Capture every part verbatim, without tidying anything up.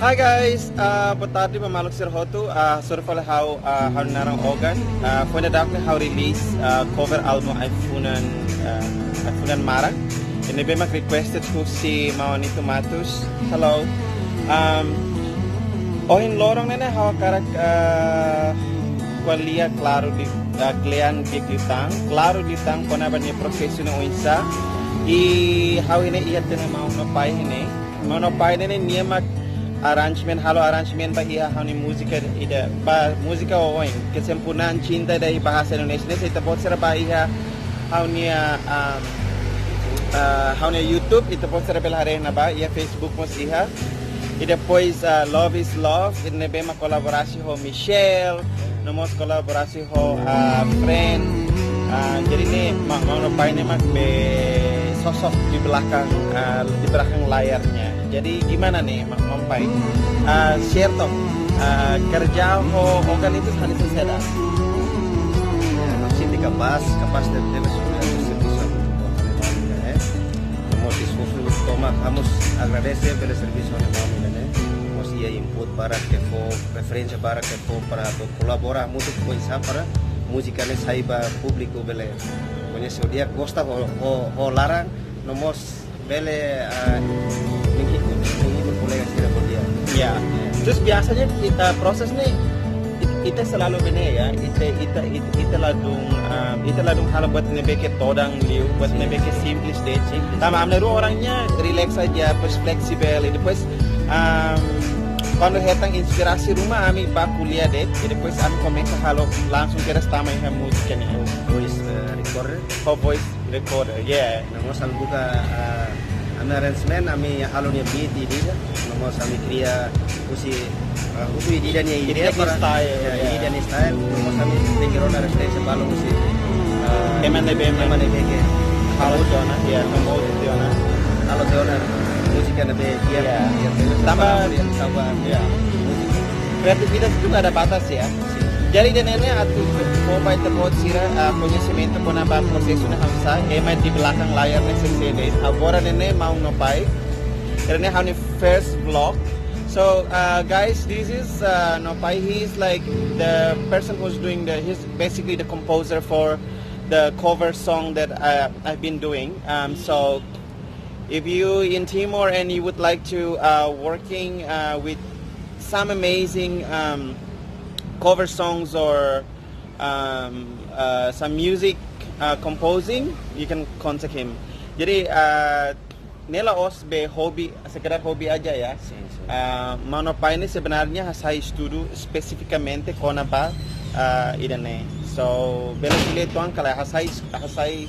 Hi guys, uh, boa tarde ba maluk sira hotu. Uh, sorry fali ha'u, uh, ha'u naran Ogan. Uh, foin dadauk ne'e ha'u release, uh, cover album Ai-funan, uh, Ai-funan Maran. Ne'ebé mak requested husi Maun Anito Matos. Hello. Um, ohin loron ne'e ha'u hakarak, uh, ko'alia klaru di, uh, kle'an di'ak liután, klaru liután kona-ba nia prosesu ne'e oinsá. I ha'u iha ne'e iha tiha ona Maun Nopai iha ne'e. Maun Nopai ne'e nia mak arrangement, halo arrangement ba iha ha'u-nia múzika ida, ba múzika oioin, Kesempurnaan Cinta ida iha bahasa Indonesia ne'e, se ita-boot sira bá iha ha'u-nia, um, uh, ha'u-nia YouTube, ita-boot sira bele haree iha ne'ebá, iha Facebook mós iha. I depois, uh, Love is Love, ne'ebé mak kolaborasi ho Michelle, no mós kolaborasi ho, ah, friend. Ah, jadi ne'e Ma-, Maun Nopai ne'e mak be sosok di belakang, ah, di belakang layarnya. Jadi gimana nih, Ma-, Maun Pai? Ah, share took. Ah, kerja ho Ogan itu hanesan saida? Ya, ha'u sente kapás, kapás tebes, tebes sudah servisu, eh. Mós esforsu tomak, ha'u mós agradese bele servisu ho Maun Nopai ne'e. Mós iha input barak ke fó, referénsia barak ke fó para atu kolabora hamutuk oinsá para múzika ne'e sai ba públiku bele koñese, hodi gosta ho, ho, ho laran, no mós bele, ah, menghibur, menghibur kolega sira ko'alia. Ya. Terus biasanya ita proses ne'e, it-, ita selalu bene ya, ita, ita, ita, ita ladún, ah, ita ladún halo buat ne'ebé ke todan liu, buat ne'ebé ke simples de'it. Simples. Tanba ami na'in-rua orangnya relax saja, terus fleksibel. I depois, um, kuandu hetan inspirasi ruma, ami bá ko'alia de'it, i depois ami komesa halo langsung kedas tama iha múzika ne'e. Voice, eh, recorder. Oh, voice recorder, yeah. No mós ami buka, eh, ami arrangement, ami halo nia beat ida-idak. No mós ami kria husi, eh, husi ida-idak nia ideia. Ida-idak nia para style, ya, ya. Ida-idak nia style. No mós ami tenke rona referénsia balu husi, eh, ema ne'ebé, ema ne'ebé ke halo tiha ona, ya, no mós tiha ona. Halo tiha ona múzika ne'ebé, ya, ya, ya, tanba, ya, tanba, ya, múzika. Kreativitas itu nggak ada batas ya. Sin. Jadi ida-ne'e ne'e atu fó ba ita-boot sira, ah, koñesimentu kona-ba prosesu ne'e oinsá, ema di belakang layar ne'e sé de'it. Agora ne'e ne'e Maun Nopai. Ida-ne'e ha'u-nia first vlog. So, uh, guys, this is, uh, Nopai. He is like the person who's doing the, he's basically the composer for the cover song that, uh, I've been doing. Um, so, if you in Timor and you would like to, uh, working, uh, with some amazing, um, cover songs or, um, uh, some music, uh, composing, you can contact him. Jadi, uh, ne'e la'ós be hobi, sekedar hobi aja ya. Sin, sin. Uh, Maun Nopai ne'e sebenarnya hasai estudu espesifikamente kona-ba, uh, ida-ne'e. So, bele ko'alia uitoan karik hasai, hasai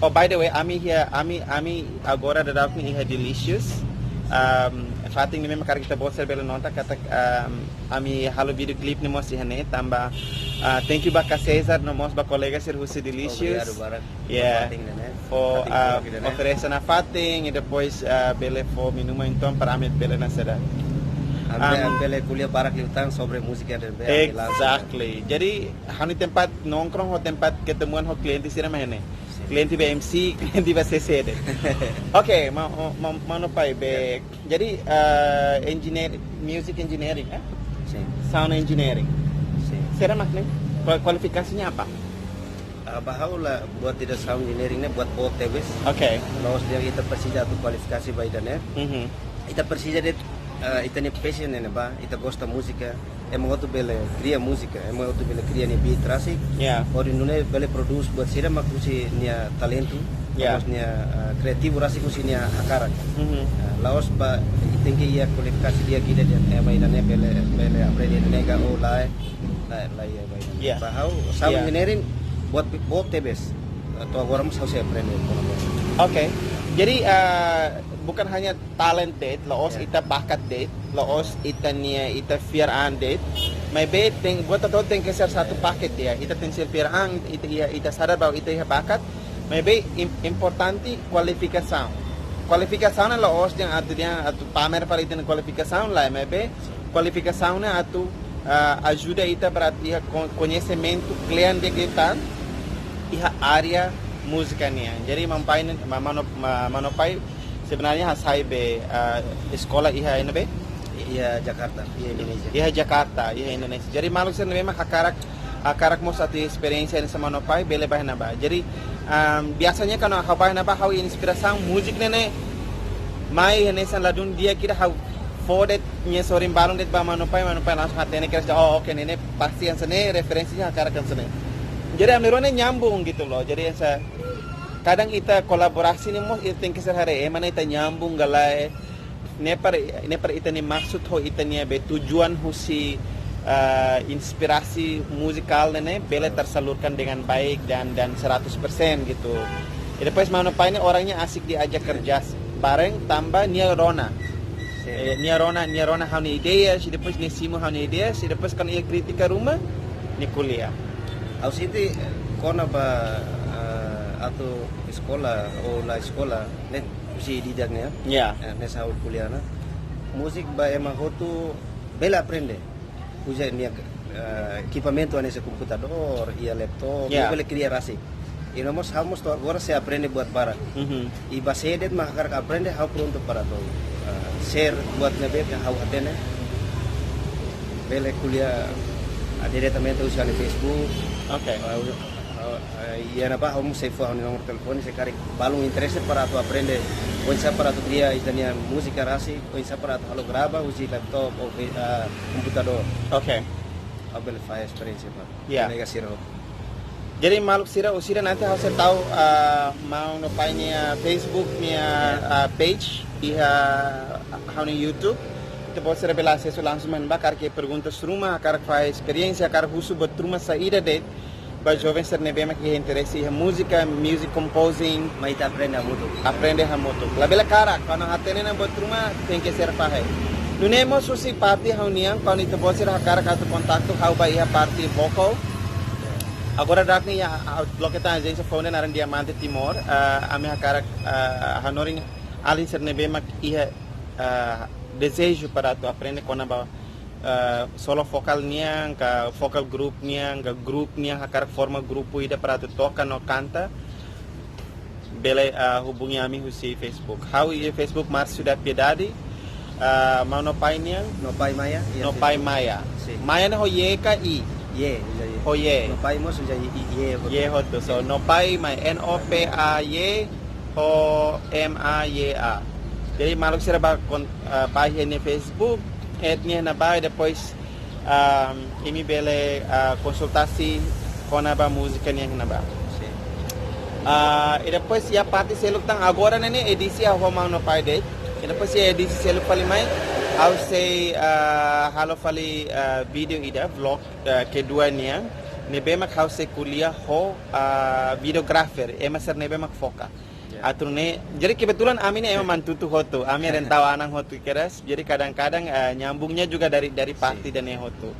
Oh, by the way, ami iha, ami, ami agora dadauk ne'e iha Delicious. Um, fatin ne'e memang karik ita-boot sira bele nota katak, um, ami halo video clip ne'e mós iha ne'e tanba, uh, thank you ba Kak Cesar no mós ba kolega sira husi Delicious. Obrigadu barak. Yeah. Fatin ne'e, ne'e. Fó, fatin uh, kuak ida-ne'e. Oferese ona fatin, i depois, uh, bele fó minuman uitoan para ami bele nasida. Ami, um, ami bele ko'alia barak liután sobre múzika ne'ebé ami lansa. Exactly. Jadi, ha'u-nia tempat nongkrong ho tempat ketemuan ho kliente sira mak iha ne'e. Sin. Kliente ba M C, kliente ba C C D. Oke, Maun, Maun, Maun Nopai be. Ya. Jadi, eh, engineer, music engineering, eh? Sin. Sound engineering. Sin. Saida mak ne'e? Kual-, kualifikasinya apa? Ah, ba ha'u la buat ida sound engineering ne'e buat boot tebes. Oke. La'ós dehan ita presiza atu kualifikasi ba ida-ne'e. Mhm. Ita presiza de'it, eh, ita-nia passion ne'ebá, ita gosta múzika, ema hotu bele kria múzika, ema hotu bele kria nia beat rasik. Ya. Hodi nune'e bele produce buat sira mak husi nia talentu, ya, no mós nia, eh, kreativu rasik husi nia hakarak. Mhm. Eh, la'ós ba, tenke iha kualifikasi di'ak ida dehan ema ida-ne'e bele, bele aprende ida-ne'e ka, oh, lae, lae, lae, ya, ba ida-ne'e. Ya. Ba ha'u, sound, ya, engineering, buat, buat tebes. Eh, to'o agora mós ha'u sei aprende, kono-kono. Oke. Jadi, eh, bukan hanya talent de'it, la'ós, ya, ita bakat de'it, la'ós ita-nia, ita fiar an de'it. Maibé tenke, buat hotu-hotu tenke ser satu paket ya. Ita tenke ser fiar an, ita iha, ita sadar bahwa ita iha bakat. Maibé im-, importante kualifikasaun. Kualifikasaun ne'e la'ós dehan atu, dehan atu pamer fali ita-nia kualifikasaun lae, maibé kualifikasaun ne'e atu, ah, ajuda ita para atu iha ko-, koñesimentu kle'an di'ak liután iha área múzika nian. Jadi Maun Pai ne'e, Ma-, Maun No-, Ma-, Maun Nopai sebenarnya hasai be, ah, eskola iha ne'ebé? Iha Jakarta, iha Indonesia. Iha Jakarta, iha Indonesia. Jadi maluk sira ne'ebé mak hakarak, hakarak mós atu esperiénsia hanesan Mano Pai, bele bá iha ne'ebá. Jadi, um, biasanya kuandu ha'u bá iha ne'ebá, ha'u inspirasaun múzika ne'e, ne'e mai hanesan ladún di'ak ida, ha'u fó de'it nia sorin balun de'it ba Mano Pai, Mano Pai langsung hatene, kira, "Oh, oke, ne'e, ne'e pasti hanesan ne'e, referensinya hakarak hanesan ne'e." Jadi ami rua ne'e nyambung gitu loh. Jadi hanesan, kadang ita kolaborasi ne'e mós ita tenke ser haree, ema ne'e ita nyambung ka lae, ne'e para, ne'e para ita-nia maksud ho ita-nia be tujuan husi, eh, inspirasi muzikál ne'e, ne'e bele tersalurkan dengan baik dan, dan seratus persen gitu. E depois Mano Pai ne'e orangnya asik diajak kerja bareng, tanba nia rona. Sin. Eh, nia rona, nia rona ha'u-nia ideia, e depois nia simu ha'u-nia ideia, e depois kuandu iha krítika ruma, nia ko'alia. Ha'u sente kona-ba, eh, atu eskola, ou la eskola, ne'e husi Didar ne'e. Ya. Eh, ne'e ha'u ko'alia ona. Múzika ba ema hotu bele aprende. Uza nia, eh, ekipamentu hanesan komputadór, iha laptop, Ya. nia bele kria rasik. I no mós ha'u mós to'o agora sei aprende buat barak. Mhm. I ba sé de'it mak hakarak aprende, ha'u prontu para atu, eh, share buat ne'ebé ke ha'u hatene. Bele ko'alia, ah, diretamente husi ha'u-nia Facebook. Oke. Ah, ah, ah, iha ne'ebá ha'u mós sei fó ha'u-nia nomor telefone, se karik balun interese para atu aprende oinsá para atu kria ita-nia múzika rasik, oinsá para atu halo grava husi laptop ou, ah, komputadór. Oke. Ha'u bele fahe esperiénsia ba. Ya. Kolega sira. Jadi maluk sira, husi ida-ne'e ha'u sei tau, ah, Mano Pai nia Facebook nia, ah, page, iha ha'u-nia YouTube. Ita-boot sira bele asesu langsung mai ne'ebá, karik iha perguntas ruma, karik fahe esperiénsia, karik husu buat ruma saida de'it ba joven sira ne'ebé mak iha interese iha múzika, music composing, Mai ita aprende hamutuk. aprende hamutuk. Labele karak, kuandu hatene ona buat ruma, tenke ser fahe. Nune'e mós husi parte ha'u-nian, kuandu ita-boot sira hakarak atu kontaktu ha'u ba iha parte vokál. Agora daudaun ne'e iha, ah, loke tan ajénsia foun ida naran Diamante Timor, ah, ami hakarak, ah, hanorin alin sira ne'ebé mak iha, ah, dezeju para atu aprende kona-ba, ah, solo vokál nian, ka vokál grupu nian, ka grupu nian hakarak forma grupu ida para atu toka no kanta. Bele, ah, hubungi ami husi Facebook. Ha'u iha Facebook Márcio da Piedade, ah, Mano Pai nian, No Pai Maya, iha No Pai Facebook. Maya. Sin. Maya ne'e ho Y ka I? Y, uza Y. Ho Y. No Pai mós uza Y, Y, Y. Y hotu. So, No Pai Maya, N O P A Y, ho M A Y A. Jadi maluk sira bá kon-, ah, bá iha nia Facebook, add nia iha ne'ebá, e depois, ah, imi bele, ah, konsultasi kona-ba múzika nian iha ne'ebá. Sin. Ah, e depois iha parte seluk tan, agora ne'e ne'e edisi ha'u ho Mano Pai de'it. E depois iha edisi seluk fali mai, ha'u sei, ah, halo fali, ah, vídeo ida, vlog, ah, kedua nian. Ne'ebé mak ha'u sei ko'alia ho, ah, videographer, ema sira ne'ebé mak foka. Ya. Atu nune'e, jadi kebetulan ami ne'e ema Manatutu hotu, ami rentaun-anan hotu kedas. Jadi kadang-kadang, eh, nyambungnya juga dari, dari Sin. parte ida-ne'e hotu.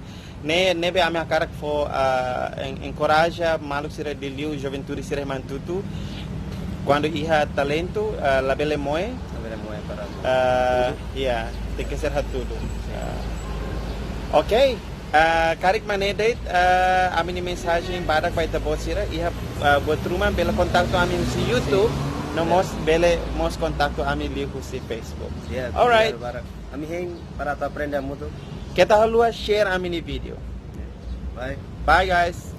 Ne'e, ne'ebé ami hakarak fó, eh, en-, enkoraja maluk sira liuliu, juventude sira Manatutu. Kuandu iha talentu, eh, labele moe. Labele moe para. Eh, ya, tenke ser hatudu. Eh, oke. Ah, karik mak ne'e de'it, ah, ami-nia mensajen badak ba ita-boot sira, iha, ah, buat ruma bele kontaktu ami husi YouTube, no mós bele mós kontaktu ami liuhusi Facebook. Ya, Alright. Barak. Ami hein para atu aprende hamutuk. Keta haluha share ami-nia vídeo. Bye. Bye guys.